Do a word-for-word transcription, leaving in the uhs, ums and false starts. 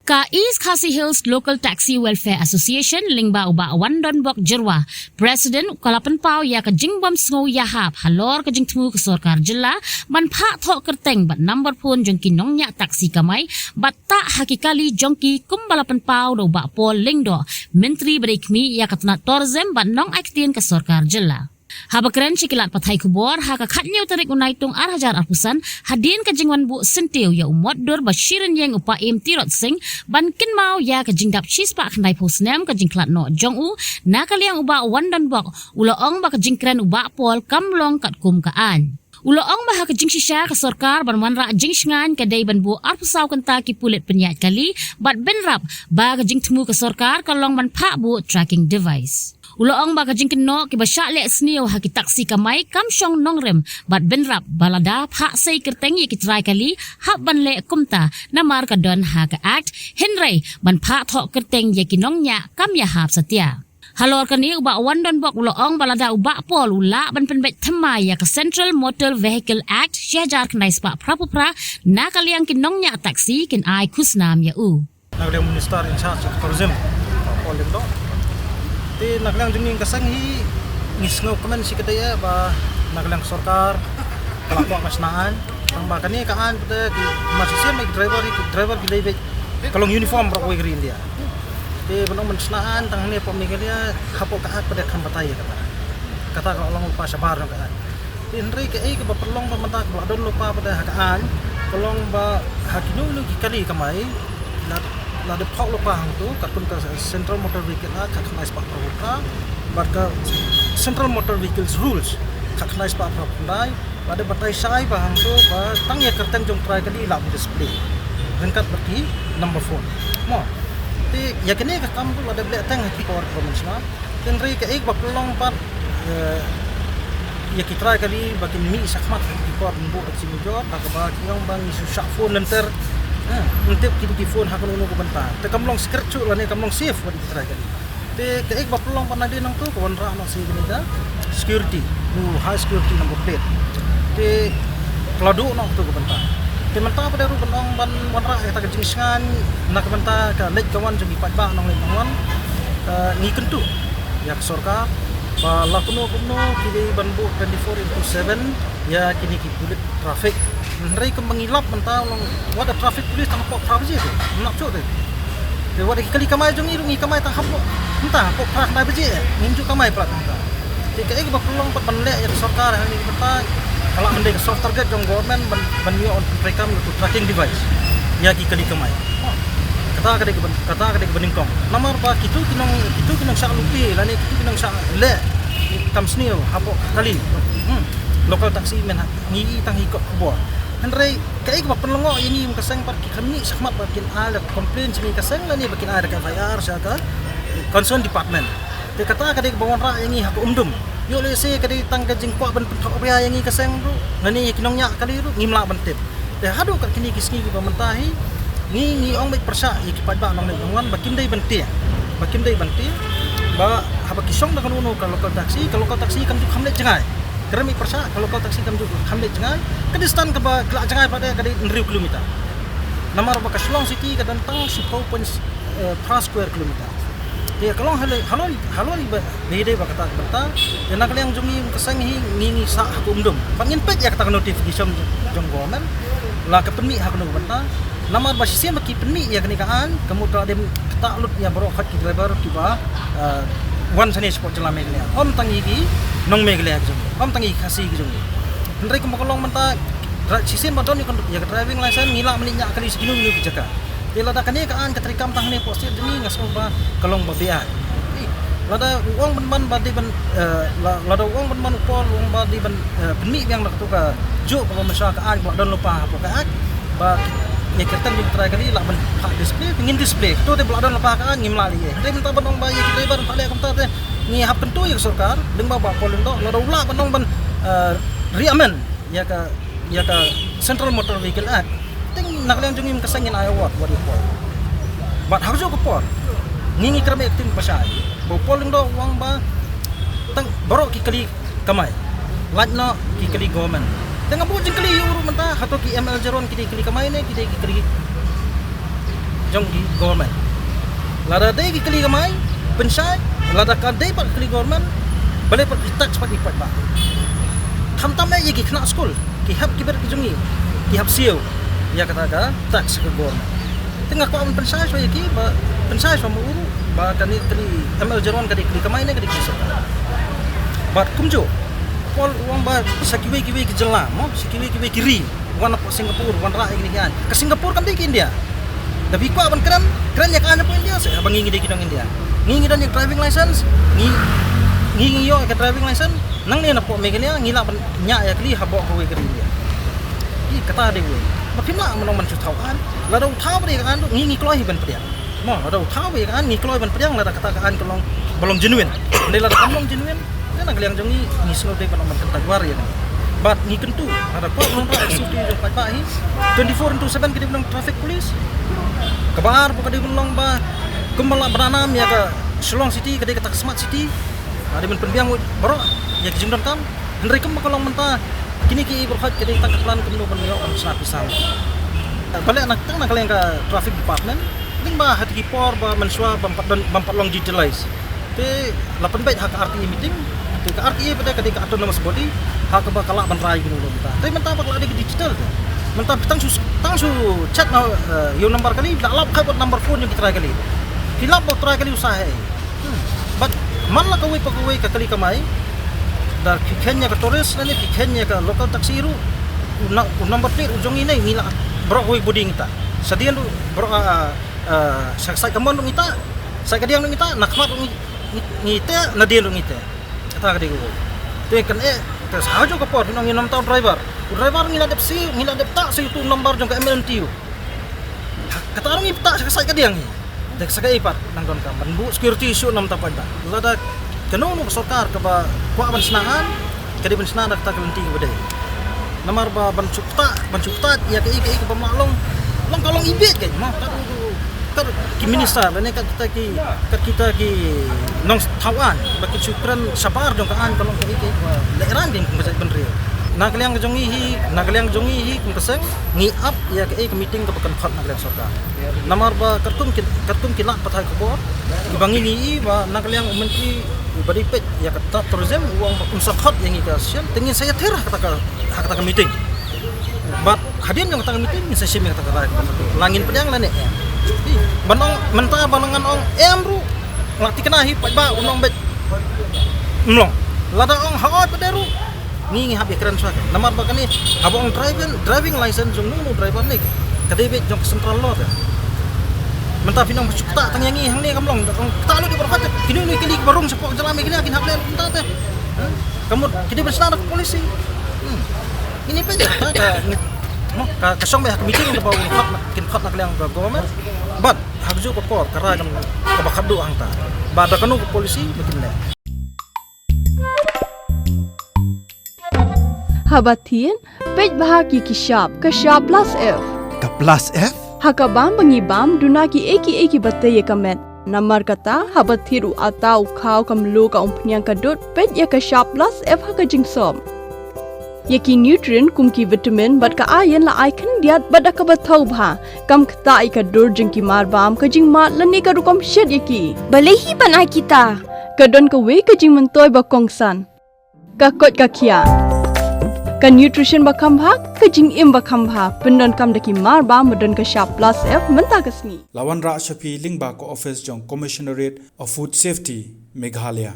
Ka East Khasi Hills Local Taxi Welfare Association lyngba u Bah Wandonbok Jyrwa, President, u ka la pynpaw ïa ka jingbym sngew ïahap halor ka jingthmu ka sorkar jylla ban phah thoh kyrteng bad number phone jong ki nongñiah taxi kamai bad tah ha ki kali jong ki, kumba la pynpaw da u Bah Paul Lyngdoh, Myntri ba dei khmih ïa ka tnat tourism bad nongai ktien ka sorkar jylla. Haba kren sha ki lad pathai khubor ha ka khathynñiew tarik u Naitung ar hajar arphew san, hadien ka jingwan buh syntiew ïa u mot dur ba shi rynïeng u Paiem Tirot Singh ban kynmaw ïa ka jingdap shispah khyndaiphew snem ka jingkhlad noh jong u, na ka liang u Bah Wandonbok u la ong ba ka jingkren u Bah Paul kam long katkum ka aiñ. U la ong ba ha ka jingshisha ka sorkar ban wanrah jingshngaiñ ka dei ban buh arphew saw kynta ki pulit pynïaid kali bad bynrap ba ka jingthmu ka sorkar ka long ban phah buh tracking device. U la ong ba ka jingkynnoh kiba shah leh sniew ha ki taxi kamai kam shong nongrim bad bynrap ba lada phah sei kyrteng ïa ki trai kali hap ban leh kumta, namar ka don ha ka Act, hynrei ban phah thoh kyrteng ïa ki nongñiah kam ïahap satia. Halor kane u Bah Wandonbok u la ong ba lada u Bah Paul u lah ban pynbeit thymmai ïa ka Central Motor Vehicle Act shi hajar khyndai spah phraphew phra, na ka liang ki nongñiah taxi kin ai khusnam ïa u. Na ka liang Minister in charge of Tourism, Bah Paul Lyngdoh. Te na ka liang jong ngi ka seng hi ngi sngew kmen shi katei ba na ka liang sorkar ka la kwah ka shna aiñ. Tang ba kane ka aiñ te ki ma shisien ki driver, ki driver ki lei beit ka long uniform baroh kawei ka ri India. Te ban ong ban shna aiñ tang hangne hapoh Meghalaya, hapoh ka Act pat de kham batai ïa kata. Kata ka long lypa shabar jong ka Act. Te hynrei kaei kaba pynlong ba mynta kaba la don lypa pat de ha ka aiñ ka long ba ha kino kino ki kali kamai la, la dep thoh lypa hangto katkum ka Central Motor Vehicle Act khatkhyndai spah phraphew phra bad ka Central Motor Vehicles Rules khatkhyndai spah phraphew khyndai. La dep batai shai ba hangto ba tang ïa kyrteng jong trai kali lah ban display ryngkat bad ki number phone. Mo. Te ïa kane ka kam ruh la dep leh teng ha ki por ba mynshuwa. Hynrei kaei ba pynlong pat, eh, ïa ki trai kali ba kin mih shakhmat ha ki por ban buh da ka jingmujor, ha kaba ki ong ba ngi shu shah phone lynter. Eh, ym tip ki dei ki phone ha kano kano ka bynta. Te kam long secret shuh lane kam long safe wat ïa ki trai kali. Te kaei ba pynlong pat na dei nangto ka wanrah noh sa ïa kane ka security, u high security number plate. Te ka la duh noh kato ka bynta. Te mynta pat de ruh ban ong ban wanrah ïa kata ka jingshngaiñ na ka bynta ka leit ka wan jong ki paidbah nongleit nongwan, eh, ngi kyntu ïa ka sorkar ba la kumno kumno ki dei ban buh twenty-four into seven ïa kine ki pulit traffic. Hynrei kumba ngi lap mynta long wat da traffic police tang hapoh phra baje te. Ym lap shuh te. Te wat da ki kali kamai jong ngi ruh ngi kamai tang hapoh, mynta hapoh phra khyndai baje. Ngim ju kamai palat mynta. Te kaei kaba pynlong pat ban leh ïa ka sorkar hangne mynta ka lah ban dei ka soft target jong government ban, ban ïoh ban treikam ïa ka tracking device ïa ki kali kamai. Kata ka dei kaba, kata ka dei kaba nyngkong. Namar ba kito ki nong, kito ki nongshah luti lane kito ki nongshah leh kam sniew hapoh kali. Hmm. Local taxi men ha, ngi i tang ha ki kot khubor. Hynrei kaei kaba pynlyngngoh ïa ngi kum ka seng pat ki khlem mih shakhmat ba kin ai da ka complain sha ngi ka seng lane ba kin ai da ka F I R sha ka concern department. Te kata ka dei kaba wanrah ïa ngi ha ka um dum. Ïoh lehse ka dei tang ka jingkwah ban pynthok ria ïa ngi ka seng ruh lane ïa ki nongñiah kali ruh ngim lah ban tip. Te haduh kat kine ki sngi kiba mynta hi ngi, ngi ong beit pyrshah ïa ki paidbah nongleit nongwan ba kim dei ban tieng, ba kim dei ban tieng, ba haba ki shong da kano kano ka local taxi, ka local taxi kam ju kham leit jngai. Kren beit pyrshah, ka local taxi kam ju kham leit jngai. Ka distance kaba ki lah jngai pat de ka dei hynriew kilometer. Namar ba ka Shillong City ka don tang shiphew point, eh, phra square kilometer. Te ka long halor, halor, halor ba, ba ïadei bad kata ka bynta. Te na ka liang jong ngi kum ka seng hi ngi, ngi sah ha ka um dum. Bad ngin peit ïa kata ka notification jong government. La ka pynmih ha kano ka bynta. Namar ba shisien ba ki pynmih ïa kane ka aiñ, ka mut ka la dei ktah lut ïa baroh khoit ki driver kiba, eh, wan shane shapoh jylla Meghalaya. Ym tang ïa ki nong Meghalaya ki jong ngi. Ym tang ïa ki Khasi ki jong ngi. Hynrei kumba ka long mynta, dra-, shisien ba don ïa ka, ïa ka driving license ngi lah ban leit ñiah kali sha kino kino ki jaka. Te lada kane ka aiñ ka treikam tang hangne hapoh state jong ngi nga sngew ba ka long ba beaiñ. Lada u ong pynban ba dei ban, eh, la-, lada u ong pynban u Paul u ong ba dei ban, eh, pynmih biang da kato ka juh kaba mynshuwa ka aiñ ba la don lypa hapoh ka Act ba ïa ki kyrteng jong ki trai kali lah ban phah display, ngin display. Kato te ba la don lypa ka aiñ ngim lah leh. Te mynta ban ong ba ïa ki driver ban phah leh kumta te ngi hap kyntu ïa ka sorkar lyngba Bah Paul Lyngdoh lada u lah ban ong ban, eh, re-amend ïa ka, ïa ka Central Motor Vehicle Act. Te na ka liang jong ngi kum ka seng ngin ai award wat ïa u Paul. Bad ha kajuh ka por ngi, ngi kyrmen ïa ka ktien ba shai ba u Paul Lyngdoh u ong ba tang baroh ki kali kamai, lait noh ki kali government. Te nga buh jingkylli ïa u ruh mynta, hato ki M L Jaron ki dei kali kamai ne ki dei ki kali jong ki government. Lada dei ki kali kamai, pynshai, lada ka dei pat kali government, balei pat ki tax pat ki paidbah. Khamtam eh ïa ki khynnah skul, ki hap ki bret ki jong ngi, ki hap siew ïa kata ka tax ka government. Te nga kwah ban pynshai shuwa ïa ki, ba pynshai shuwa ma u ruh ba kane kali M L zero one ka dei kali kamai ne ka dei kali sorkar. Bad kumjuh, Paul u ong ba sa kiwei kiwei ki jylla mo, sa kiwei kiwei ki ri, wan hapoh Singapore, wanrah ïa kine ki aiñ. Ka Singapore kam dei ka India. Da phi kwah ban kren, kren ïa ka aiñ hapoh India seh, haba ngi ngi dei ki nong India. Ngi ngi don ïa ka driving license, ngi ngi ngi ïoh ïa ka driving license, nangne napoh Meghalaya ngi lah ban ñiah ïa kali hapoh kawei ka ri India. Ïa kata dei wei. Ba phim lah ban ong ban shu thaw aiñ. Lada u thaw ba dei ka aiñ ruh ngi ngi kloi hi ban pdiang. Mo, lada u thaw ba dei ka aiñ ngi kloi ban pdiang lada kata ka aiñ ka long ba long genuine. Hynrei lada kam long genuine, te na ka liang jong ngi ngi sngewdei ban ong ban kynta gwar ïa ngi. Bad ngi kyntu, lada kwah ban long executive jong paidbah hi, twenty-four into seven ka dei ban long traffic police. Kaba ar ba ka dei ban long ba kumba la ba nam ïa ka Shillong City ka dei kata ka smart city. Ka dei ban pynbiang baroh ïa ki jingdonkam. Hynrei kumba ka long mynta kine ki baroh ka dei tang ka plan kumno ban ïoh ban shna pisa. Balei na tang na ka liang ka traffic department lyngba ha ki por ba mynshuwa bym pat don, bym pat long utilize. Te la pynbeit ha ka R T A meeting. Te ka R T A pat ka dei ka autonomous body ha kaba ka lah ban rai kumno kumno mynta. Te mynta ba ka la dei ka digital te. Mynta tang shu, tang shu check na, eh, ïa u number kali, la lap khat bad number phone jong ki trai kali. Ki lap bad trai kali u sa hei. Hmm. Bad man la kawei pa kawei ka kali kamai, da phi kheiñ ïa ka tourist lane phi kheiñ ïa ka local taxi ruh, u na-, u number plate u jong ngi ne ngi la baroh kawei body ngi ta. Shadien ruh baroh, ah, ah, sha, sha ka mon ruh ngi ta, sha ka diang ruh ngi ta, na khmat ruh ngi, ngi, ngi ta, na dien ruh ngi ta. Kata ka dei kawei. Te kan eh, te sa ha juh ka por phin ong ngin ym ta u driver. U driver ngi la dep siew, ngi la dep ta siew tu u number jong ka M N T U. Kata ruh ngi pynta sha ka side ka diang hi. Dei ka sha kaei pat nang donkam ban buh security issue na bynta paidbah. Lada kano kano ka sorkar kaba kwah ban shna aiñ, ka dei ban shna da kata ka lynti kaba dei. Namar ba ban shu ktah, ban shu ktah ïa kaei kaei kaba mlong, long ka long ibiej kaei ma. Kat, kat ki minister lane kat kita ki, kat kita ki nongthaw aiñ ba kin shu kren shabar jong ka aiñ ka long kaei kaei kaba lehraiñ dei kum ka jaitbynriew. Na ka liang jong ngi hi, na ka liang jong ngi hi kum ka seng, ngi ap ïa kaei ka meeting kaba kan khot na ka liang sorkar. Namar ba katkum ki, katkum ki lad pathai khubor kiba ngi ngi i ba na ka liang u myntri uba dei peit ïa kata tourism u ong ba un sa khot ïa ngi ka session, te ngin sa ïathir ha kata ka, ha kata ka meeting. Bad hadien jong kata ka meeting ngin sa shim ïa kata ka rai kaba khadduh, la ngin pdiang lane em. Ban ong mynta ba ngan ong em ruh, nga thikna hi paidbah un ong beit mlong. Lada ong haoid pat de ruh ngi ngi hap ïa kren shuwa ka. Namar ba kane haba ong driving, driving license jong uno uno u driver ne ka dei beit jong ka central law te. Mynta phin ong ba shu ktah tang ïa ngi hangne kam long, ong ktah lut ïa baroh kata. Kino kino ki kali kiba rung shapoh ka jylla Meghalaya kin hap leh lut mynta te. Ka mut ki dei ban shna da ka policy. Hmm. Ini peit ïa ka, ka, ka, ka shong beit ha ka meeting kaba un khot na, kin khot na ka liang ka government. Bad ha kajuh ka por ka rai kaba khadduh hangta ba da kano ka policy ba kin leh. Haba thied, peit bha ki ki shap, ka shap plus F. Ka plus F? Ha ka bam ba ngi bam, duna kiei kiei kiba tei ïa ka met. Namar kata, haba thied u atta, u khaw, ka mluh, ka umphniang, ka dud, peit ïa ka shap plus F ha ka jingsop. Ïa ki nutrient kum ki vitamin bad ka iron la ai khyndiat bad da kaba thaw bha. Kam ktah ïa ka dur jong ki marbam, ka jingmad lane ka rukom shet ïa ki. Balei hi ban ai kita? Ka don kawei ka jingmyntoi ba kongsan. Ka koit ka khiah. Ka nutrition ba kham bha, ka jingim ba kham bha. Pyndonkam da ki marbam ba don ka shap plus F mynta ka sngi. La wanrah sha phi lyngba ka office jong Commissionerate of Food Safety, Meghalaya.